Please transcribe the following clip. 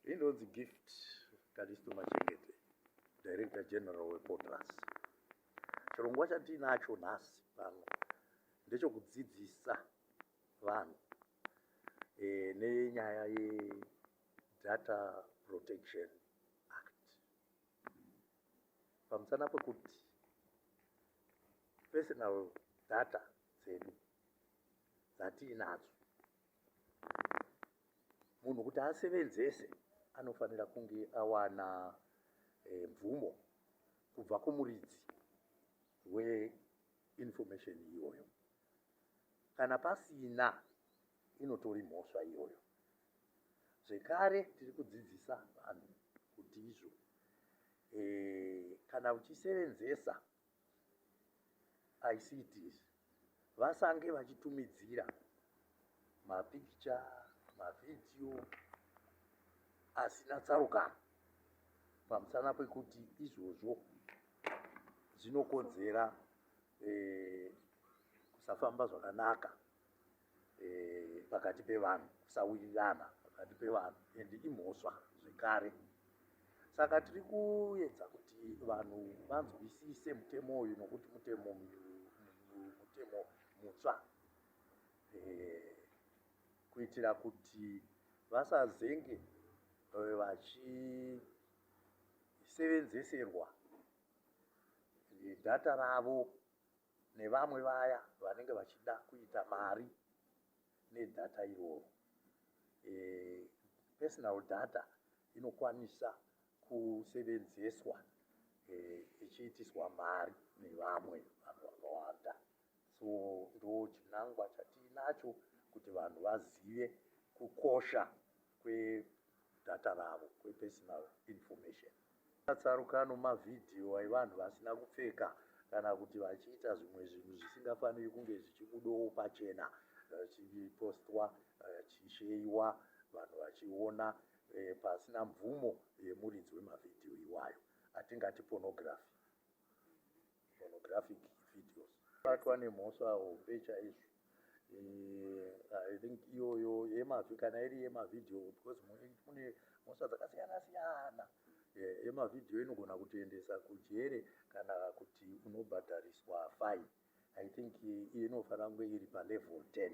Inonzi Gift Kalisto Machengete, Director General wePotraz. Chirongwa chatinacho nhasi pano ndechekudzidzisa vanhu nenyaya yeData Protection Act, pamusana pekuti personal data dzedu dzatiinadzo, munhu kuti asevenzese anofanira kunge awana mvumo kubva kumuridzi weinformation iyoyo. Kana pasina, inotori mhosva iyoyo. Zvekare tiri kudzidzisa vanhu kuti izvo kana uchisevenzesa ICTs, vasange vachitumidzira mapikicha, mavhidhiyo asina tsarukano, pamusana pekuti izvozvo zvinokonzera kusafamba zvakanaka pakati pevanhu, kusawirirana pakati pevanhu, and imhosva zvekare. Saka tiri kuedza kuti vanhu vanzwisise mutemo uyu, nokuti mutemo mutsva, kuitira kuti vasazenge vachisevenzeserwa data ravo nevamwe vaya vanenge vachida kuita mari nedata iroro. Personal data inokwanisa kusevenzeswa ichiitiswa mari nevamwe vanhu vakawanda. So ndo chinangwa chatiinacho, kuti vanhu vazive kukosha kwedata ravo, kwepersonal information. Tsarukano, mavhidhiyo evanhu vasina kupfeka kana kuti vachiita zvimwe zvinhu zvisingafaniri kunge zvichibudawo pachena, zvichipostwa, zvichisheyiwa, vanhu vachiona pasina mvumo yemuridzi wemavhidhiyo iwayo, atingati pornography, pornographic videos. Batwa nemhosva hombe chaizvo. I think iyoyo kana iri yemavhidhiyo, because mune mhosva dzakasiyana siyana, yemavhidhiyo inogona kutoendesa kujere kana kuti unobhadhariswa fine. I think inofanira kunge iri palevel 10.